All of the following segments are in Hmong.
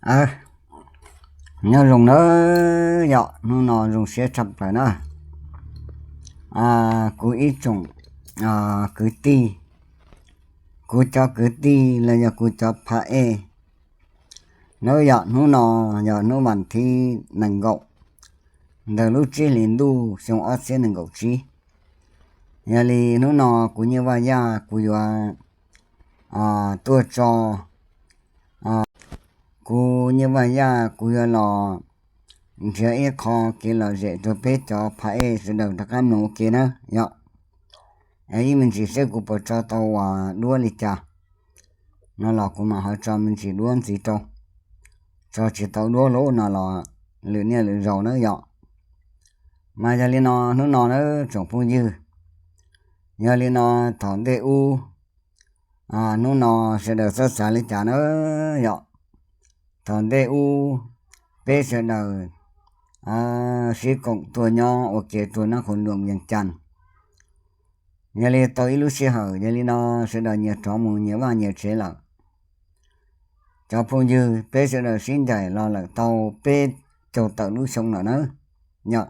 Aw, nyob zoo nawb yom, hnub no zoo siab tshaj plaws na. Kuv ib tsoom kwv tij, kuv cov kwv tij los yog kuv cov pha ej nawb yom, hnub no yog hnub vas thib nees nkaum ntawm lub tsib hlis ntuj xyoo ob txhiab nees nkaum tsib. Yog li hnub no kuv Nyiaj Vaj Yaj kuv yuav tuaj tso, kuv Nyiaj Vaj Yaj kuv yuav los nrhiav ib qho kev lom zem rau peb cov pha ej sawv daws rov qab mloog ua ke na yom. Ib me ntsis seb kuv puas tso tau duab li cas no los kuv mam ho tso me ntsis duab ntxiv rau. Tso tsis tau duab lawm no los lwm niaj lwm zaus na yom. Mas yog li no hnub no na tsoom phooj ywg, yog li no thaum ntej ub, hnub no sawv daws txhob xav li cas na yom. Thaum ntej ub peb sawv daws sib koom tuaj nyob ua ke rau nab qhus luam Vias Cas. Yog li tau ib lub sij hawm yog li no sawv daws nyias rov mus nyias vaj nyias tsev lawm. Cov phooj ywg peb sawv daws sib ncaim los lawm tau peb caug tawm lub xyoo lawm na yom.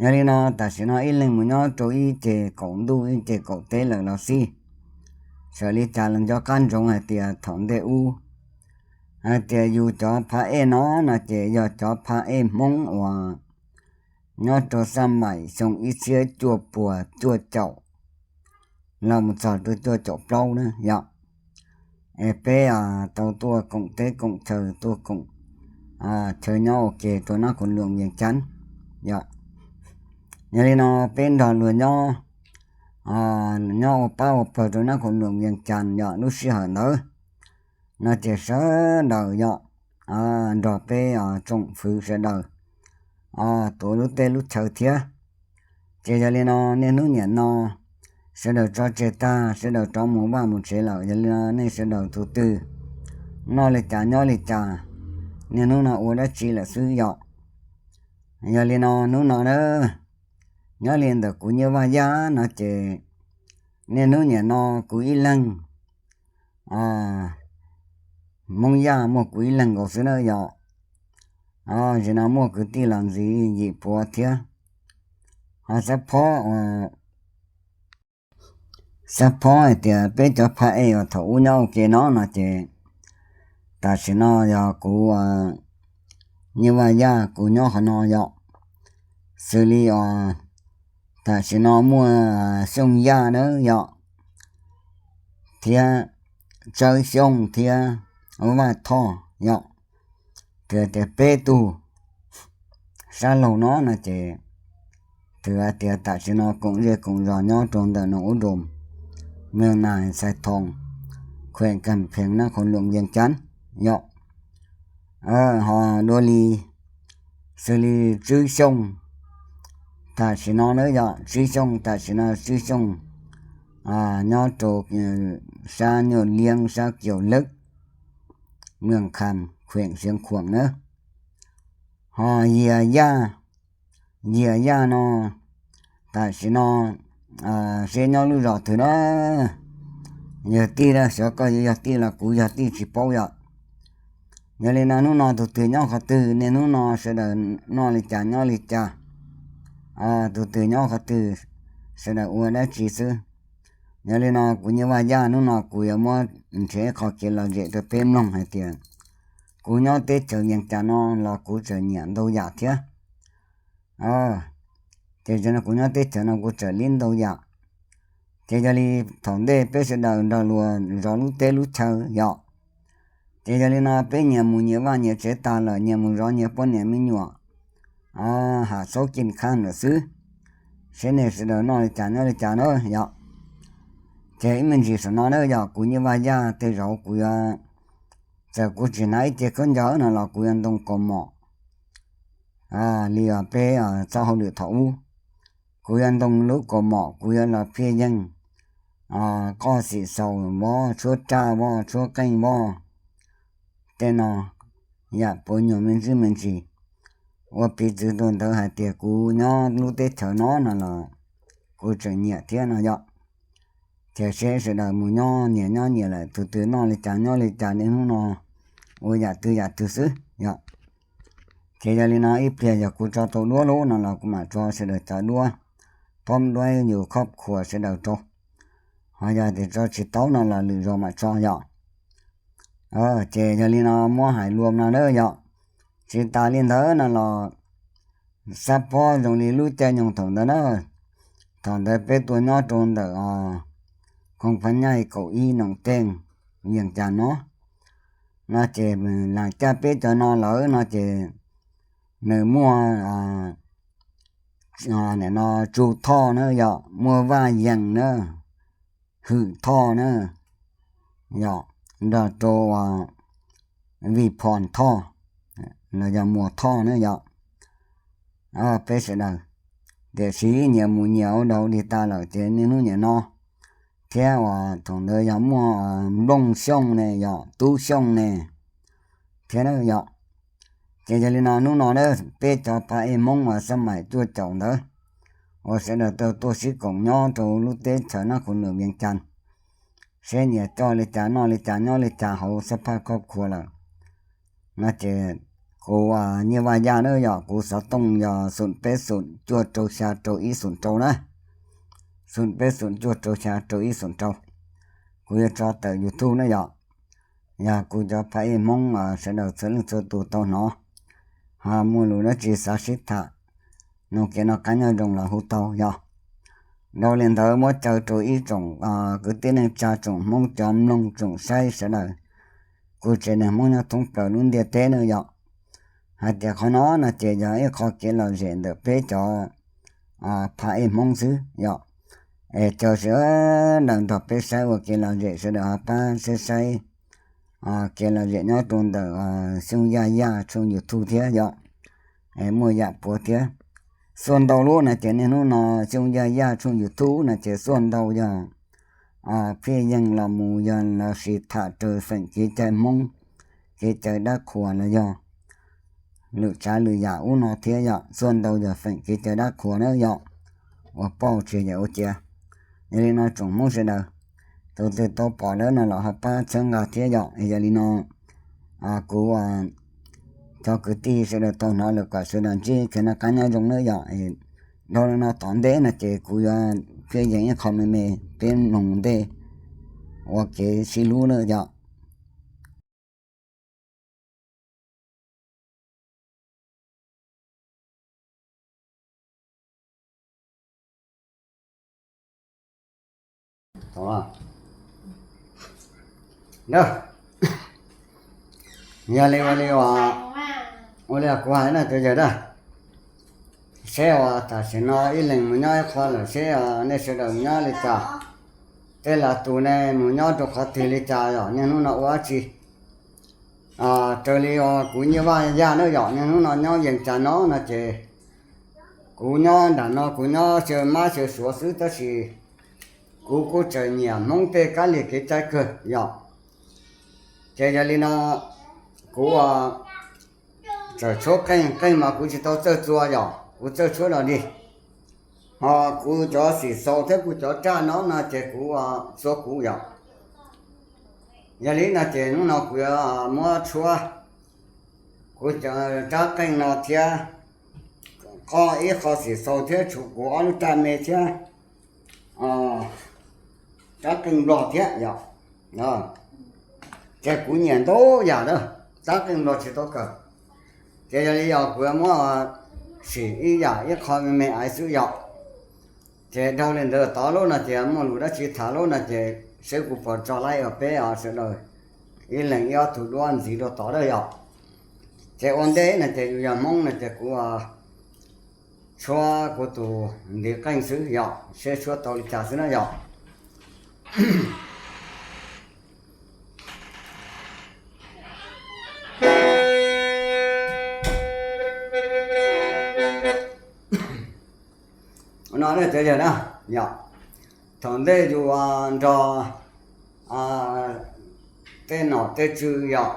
Yog li no tam sim no ib leeg mus nyob rau ib ceg kaum ntuj ib ceg kaum teb lawm los xij, txawm li cas los nco qab ntsoov hais tias thaum ntej ub hais tias yus cov pha ej no no ces yog cov pha ej Hmoob uas nyob rau xab maim xyoo ib txhiab cuaj puas cuaj caum los mus txog rau cuaj caum plaub na yom. Es peb tau tuaj koom teb koom chaw tuaj koom chaw nyob ua ke rau nab qhus luam Vias Cas yom. Yog li no peb nrog luag nyob, nyob ua pab ua pawg rau nab qhus luam Vias Cas yom. Lub sij hawm ntawd no ces sawv daws yom, nrog peb tsoom fwv sawv daws tuav lub teb lub chaw thiab. Ces yog li no niaj hnub niam no sawv daws tso tseg tag sawv daws rov mus vaj mus tsev lawm, yog li no nej sawv daws tus twg noj li cas nyob li cas, niaj hnub no ua dab tsi lawm xwb yom. Yog li no hnub no na, nyob li ntawm kuv Nyiaj Vaj Yaj no ces niaj hnub niam no kuv ib leeg, Hmoob Yaj muaj kuv ib leeg nkaus xwb na yom. Zim no muaj kwv tij los ntxiv yim puav thiab. Ho xab phob, xab phob hais tias peb cov pha ej uas thaum ub nyob ua ke no no ces tam sim no yog kuv Nyiaj Vaj Yaj kuv nyob qhov no yom. Xws li tam sim no muaj Xyooj Yaj na yom, thiab Tsawb Xyooj thiab Vaj Thoj yom. Twb tias peb tug sab laug no no ces twb tias tam sim no koom zej koom zos nyob rau ntawm Noo Ub Doos, Meej Nas, Xais Thoos, Khuem Kam Phees, Nab Qhoos Loos, Vias Cas yom. Ho dua li xws li Tswb Xyooj tam sim no na yom, Tswb Xyooj tam sim no Tswb Xyooj nyob rau sab Nyuj Liab, sab Kiaus Lwb, Meej Kham, Khuem Siav Khuam na. Ho Yias Yaj, Yias Yaj no tam sim no seb nyob lub zos twg na. Yog tij, xyov koj yuav yog tij los kuv yog tij tsis paub yom. Yog li no hnub no tus twg nyob qhov twg, niaj hnub no sawv daws noj li cas nyob li cas, tus twg nyob qhov twg, sawv daws ua dab tsi xwb. Yog li no kuv Nyiaj Vaj Yaj hnub no kuv yuav muab nrhiav qhov kev lom zem rau peb mloog hais tias kuv nyob teb chaws Vias Cas no los kuv tseem nyiam ntau yam thiab. Ces kuv nyob teb chaws no kuv tseem li ntau yam. Ces yog li thaum ntej peb sawv daws nrog luag zov lub teb lub chaw yom. Ces yog li no peb nyias mus nyias vaj nyias tsev tas lawm, nyias mus zov nyias poj niam me nyuam, ham xaub kij khaj lawm xwb. Seb nej sawv daws noj li cas nyob li cas na yom. Ces ib me ntsis saum no na yog kuv Nyiaj Vaj Yaj tej zaum kuv yuav, txawm kuv tsis hnav ib ce khaub ncaws no los kuv yuav ntoo kaus mom li peb txoj hauj lwm thaum ub. Kuv yuav ntoo lub kaus mom, kuv yuav los phiaj yeeg qoj xim xaus vov, tshuab raj voj, tshuab qeej voj, tej no yam puas nyuag me ntsis me ntsis, ua piv txwv rau ntawd hais tias kuv nyob lub teb chaws no no los kuv tseem nyiam thiab no yom. Ces seb sawv daws mus nyob nyias nyob nyias lawm, tus twg noj li cas nyob li cas, niaj hnub no ua yam twg yam twg xwb yom. Ces yog li no ib pliag yog kuv tso tau duab lub no los kuv mam tso sawv daws cov duab, phob duab yus khoj khuas sawv daws rau, ho yog tias tso tsis tau no los lwm zaus mam tso yom. Ces yog li no muab hais luas no na yom. Tsis tas li ntawd no los xab phob zoo li lub caij nyoog thaum ntawd na, thaum ntawd peb tuaj nyob rau ntawm Khoo Phab Nyaij kaum ib Noom Teej, Vias Cas no, no ces lam caj peb cov no lawm no ces nws muaj no Tsu Thoj na yom, muaj Vaj Yees na, Hwm Thoj na yom, nrog rau Vij Phom Thoj los yog Muas Thoj na yom. Peb sawv daws, tiam sis nyias mus nyias ua dog dig tas lawm ces niaj hnub nim no thiab uas thaum ntawd yog muaj Nplooj Xyooj ne yom, Tub Xyooj ne thiab na yom. Ces yog li no hnub no na peb cov pab ej Hmoob uas xab maim cuaj caum ntawd uas sawv daws tau tuaj sib koom nyob rau lub teb chaws Nab Qhus Nws Vias Cas, seb nyias coj li cas noj li cas nyob li cas hauv xab phaj khoj khuas lawm no ces kuv Nyiaj Vaj Yaj na yom, kuv xov tooj yog xoom peb xoom cuaj rau xya rau ib xoom rau na, xoom peb xoom cuaj rau xya rau ib xoom rau. Kuv yuav tso tawm YouTube na yom. Yog kuv cov pab ej Hmoob sawv daws txhua leej txhua tus tau hnov, ho muaj lus dab tsi xav sib tham, nug kev noj qab nyob zoo los hu tau yom. Dhau li ntawd muab caw rau ib tsoom kwv tij neej tsa, tsoom Hmoob cov mloog tsoom saib sawv daws, kuv tsev neeg Hmoob nyob thoob plaws lub ntiaj teb na yom. Hais tias qhov no no ces yog ib qho kev lom zem ntawm peb cov pab ej Hmoob xwb yom. Es caw sawv daws nrog peb saib ua kev lom zem, sawv daws ho pab saib saib kev lom zem nyob rau ntawm Xyooj Yaj Yaj tshooj YouTube thiab yom. Muaj yam puav thiab. Xuaj ntau lub no ces niaj hnub no Xyooj Yaj Yaj tshooj YouTube no ces xuaj ntau yog phiaj yeeg los mus yog los sis tham raws feem kev cai Hmoob, kev cai dab qhuas los yog lwm tsav lwm yam ub no thiab yom. Xuaj ntau yog feem kev cai dab qhuas na yom, uas pauj tsis yam ua cia. Yog li no tsoom Hmoob sawv daws, tus twg tau pom lawm no los ho pab txhawb nqa thiab yom. Yog li no kuv cov kwv tij sawv daws tau hnov lawm kom sawv daws ntsib kev noj qab nyob zoo nawb yom. Dhau li no tom ntej no ces kuv yuav phiaj yees ib qho me me peb mloog ntej ua kev sib hlub nawb yom. Yog li ua li, ua li kuv hais no cov yawg a, seb uas tam sim no ib leeg mus nyob ib qho lawm seb nej sawv daws nyob li cas, tej laus tus ne mus nyob rau qhov twg li cas yom, niaj hnub no ua dab tsi. Raws li uas kuv Nyiaj Vaj Yaj na yom, niaj hnub no nyob Vias Cas no no ces kuv nyob nram no kuv nyob xyaw mab xyaw suav xwb tab sis kuv kuj tseem nyiam Hmoob tej kab lig kev cai kawg yom. Ces yog li no kuv txawm tshuab qeej, qeej mas kuv tsis tau txawj txua yom, kuv txawj tshuab dog dig. Ho kuv cov xim xaus thiab kuv cov raj no no ces kuv txua kuv yom. Yog li no ces hnub no kuv yuav muab tshuab kuv cov rab qeej no thiab, qoj ib qho xim xaus thiab tshuav kuv ob lub raj me thiab rab qeej nplog thiab yom. Ces kuv nyiam ntau yam na, rab qeej nplog tsis tau kawm. Ces yog li yog kuv yuav muab sim ib yam ib qho me me aiv xwb yom. Ces dhau li ntawd tod lub no ces muaj lus dab tsi tham lub no ces seb kuv puas tso laib ua peb sawv daws ib leeg ib ob tug duab ntxiv rau tod lawm yom. Ces ua ntej no ces yus yog Hmoob no ces kuv tshuab kuv tus ntiv qeej xwb yom, seb tshuab tau li cas xwb na yom. No cov yawg na, yog thaum ntej yus nrog tej nom tej tswv yom,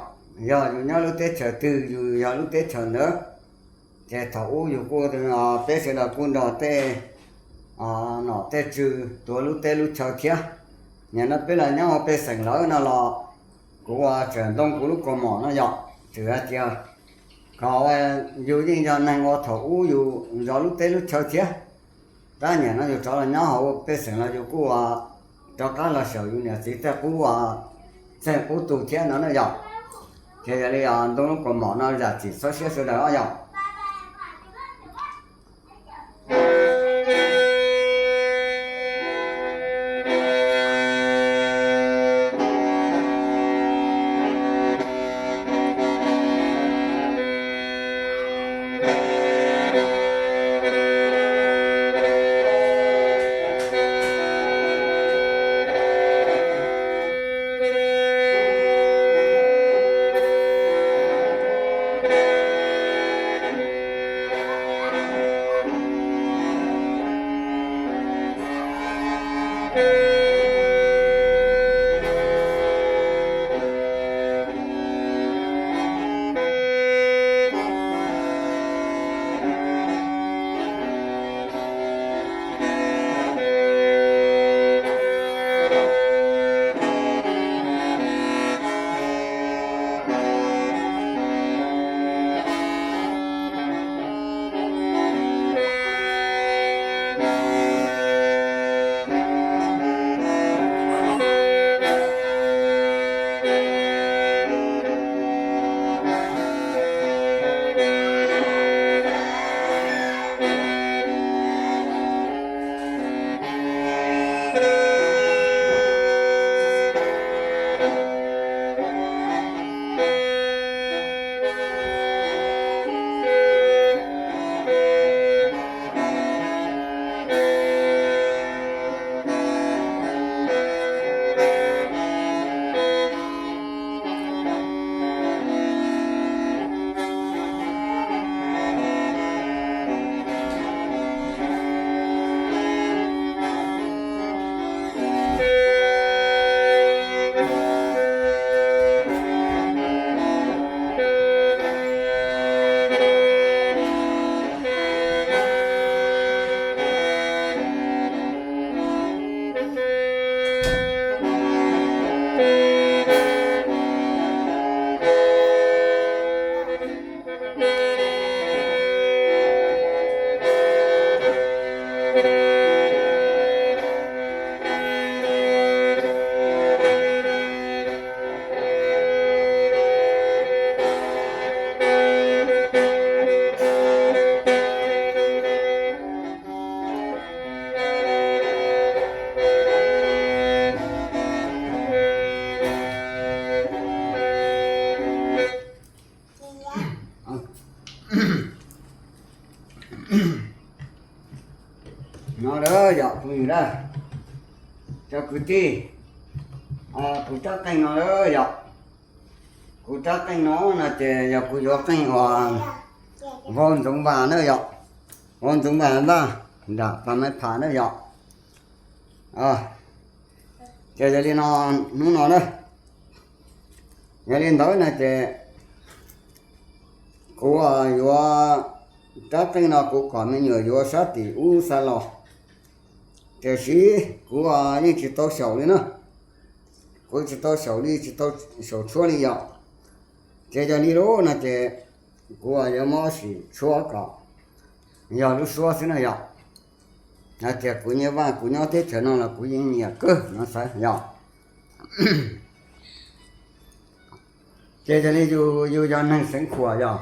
yog yus nyob lub teb chaws twg yus yog lub teb chaws ntawd. Ces thaum ub yus kuj, peb sawv daws kuj nrog tej nom tej tswv tuav lub teb lub chaw thiab. Nim no peb los nyob ua pej xeem lawm no los Kuv ua tseem ntoo kuv lub kaus mom no yom, txawm hais tias kom yus yeej yog neeg ua thaum ub yus zov lub teb lub chaw thiab. Tab nim no yus rov los nyob hauv pej xeem los yus kuj ua rov qab los xyaum yus niam txiv tej qub, txeeg qub tug thiab no na yom. Ces yog li ntoo lub kaus mom no zam txim txhob siab sawv daws os yom. No lawm yom, phooj ywg na, cov kwv tij, kuv rab qeej no lawm yom. Kuv rab qeej no no ces yog kuv yuav qeej uas vau ntxoov vas na yom, vau ntxoov vas vaj nram pas maiv pham na yom. Ces yog li no, hnub no na, yog li ntawd no ces kuv yuav, rab qeej no kuv kom me nyuam yuav sab tim ub xa los, tiam sis kuv yeej tsis tau xyaum li na. Kuv tsis tau xyaum li, tsis tau xyaum tshuab li yom. Ces yog li lub no ces kuv yuav muab sim tshuab kom yog lub suab xwb no yom. Hais tias kuv nyiam vaj kuv nyob teb chaws no los kuv yeej nyiam kawg no xav yom. Ces yog li yus, yus yog neeg Xeev Khuam yom,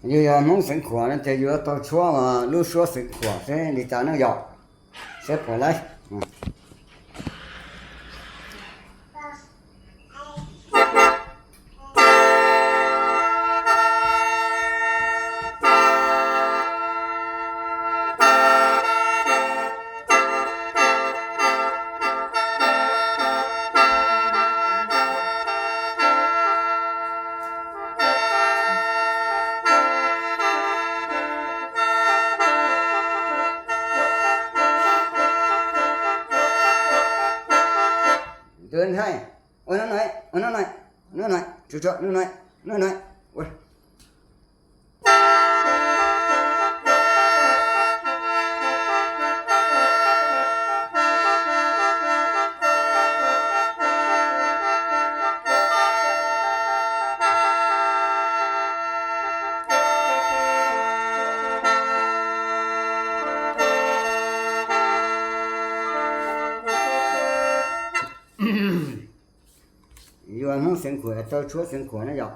yus yog Hmoob Xeev Khuam no ces yus yuav tau tshuab lub suab Xeev Khuam seb li cas na yom. Seb puas laib. Ua no no, ua no no, ua no no, tsuag tsuag no no, no no. Xeev Khuam, tau tshuab Xeev Khuam na yom.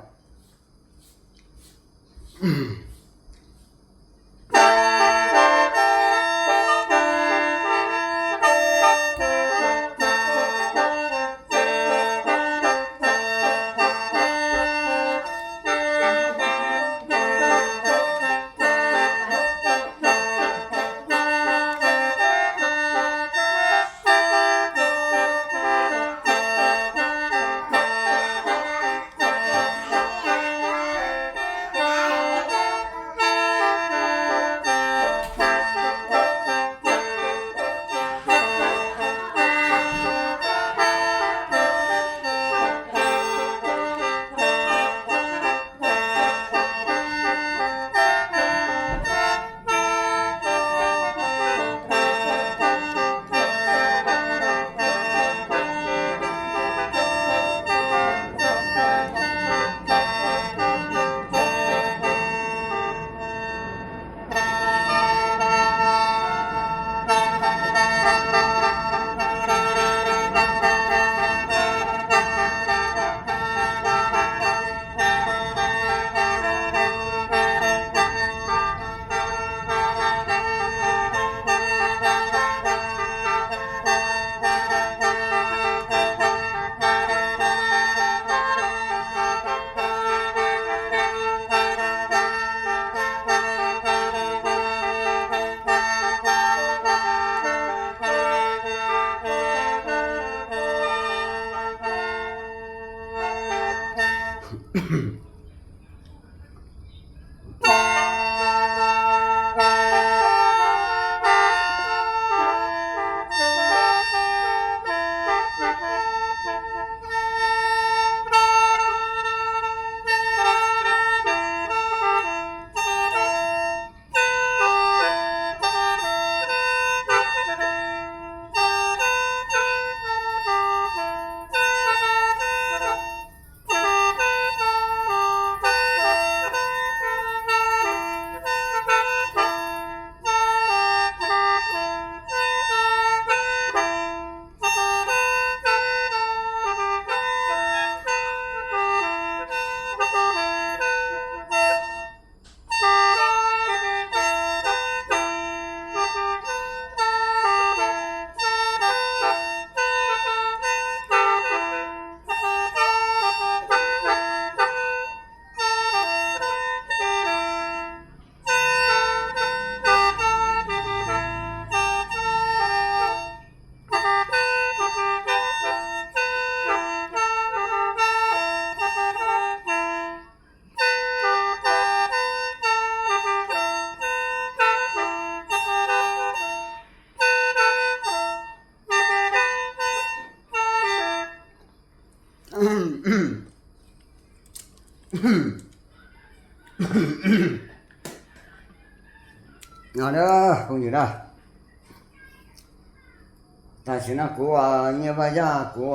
Tam sim no kuv Nyiaj Vaj Yaj kuv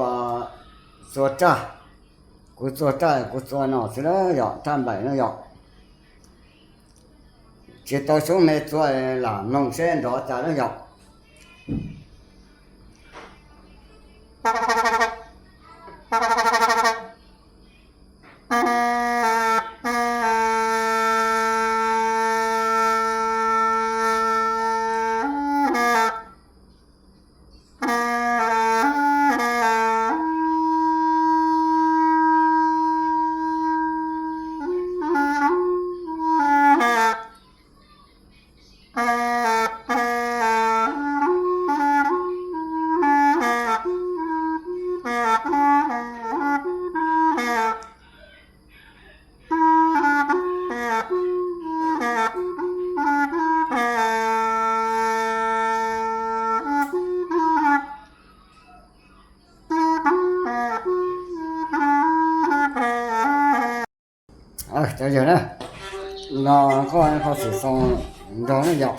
txua raj, kuv txua raj kuv txua no xwb na yom, thaj npaim na yom. Tsis tau xyoob me txua, lam mloog seb nrov cas na yom. Cov yawg na, no koj qhov xwm xoo nrog na yom.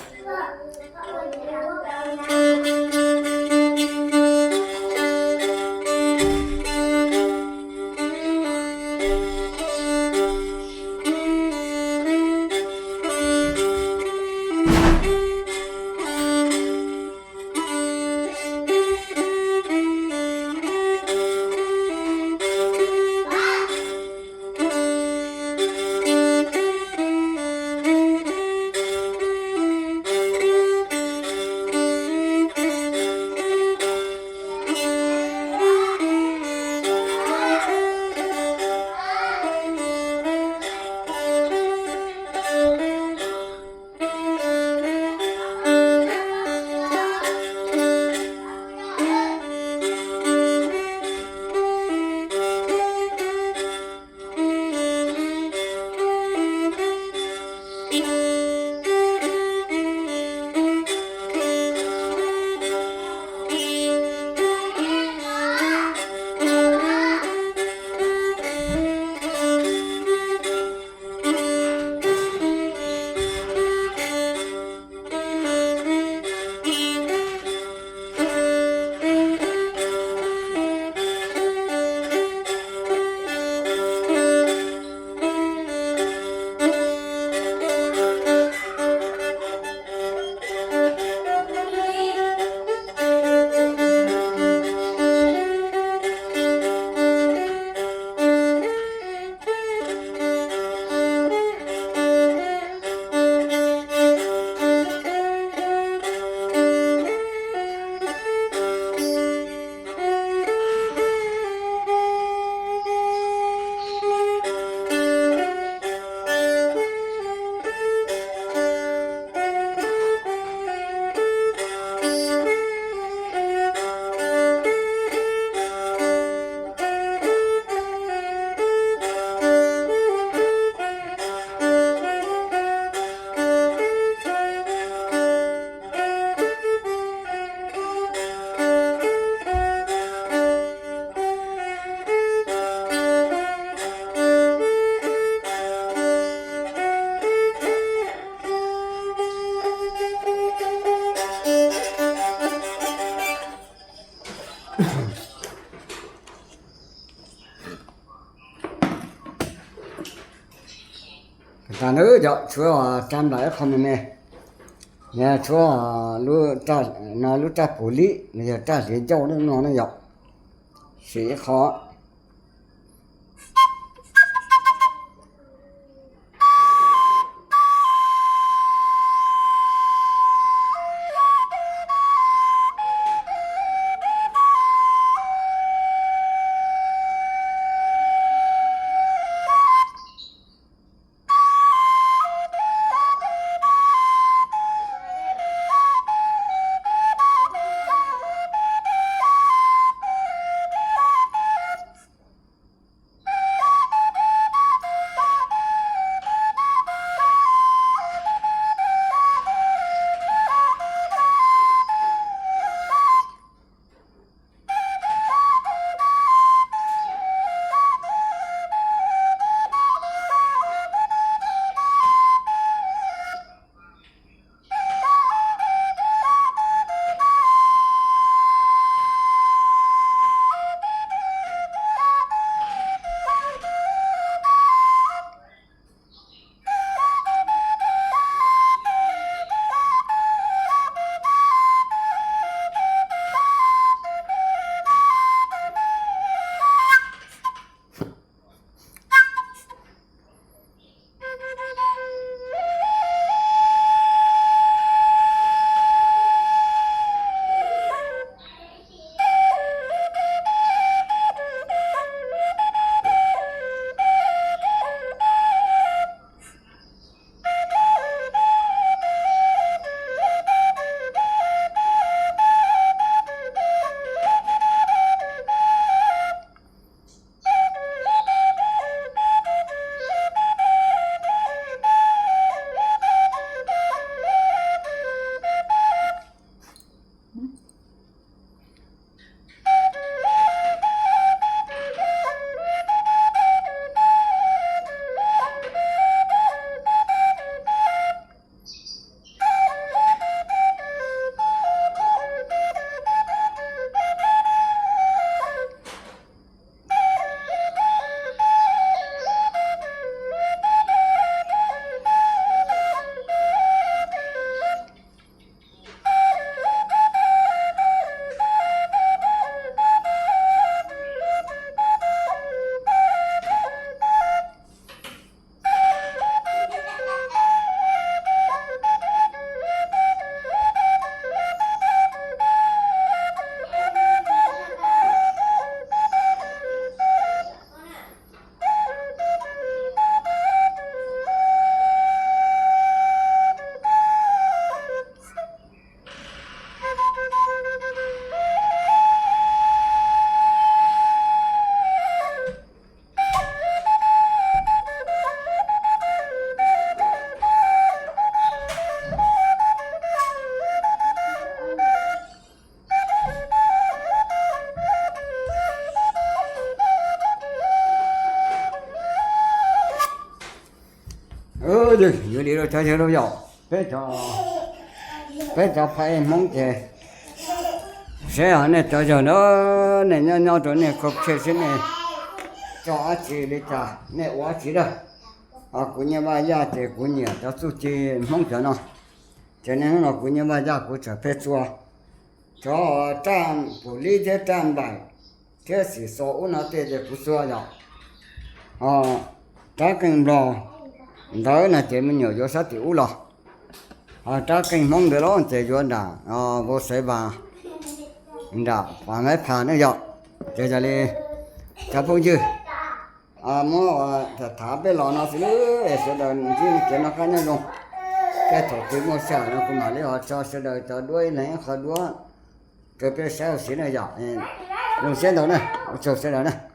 Tas na yog tshuav raj nplaim ib qho me me, tshuav lub raj, no lub raj pum lib los yog raj hliav ncauj no na yog, sim ib qho. Yuav li rau cov yawg lauj yom, peb cov, peb cov phaj ej Hmoob ces seb nej cov yawg na, nej nyob nyob rau nej kho khe seb nej tso dab tsi li cas, nej ua dab tsi na. Kuv Nyiaj Vaj Yaj ces kuv nyiam cov txuj ci Hmoob cov no, ces niaj hnub no kuv Nyiaj Vaj Yaj kuv txawm pheej txua cov raj pum lib thiab raj nplaim thiab xim xos ub no tej ces kuv txua yom. Rab qeej nplog ntawd no ces me nyuam yuav sab tim ub los, ho rab qeej Hmoob ntawd los ces yuav nram vau Xaiv Vas, nram Pas Maib Phas ne yom. Ces yog li cov phooj ywg, muab tham tham peb los no xwb, sawv daws ntsib kev noj qab nyob zoo. Tej thaum twg muaj sij hawm no kuv mam li ho tso sawv daws cov duab ib leeg ib qho duab rau peb saib ua si na yom. Zoo siab ntau na, ua tsaug sawv daws na.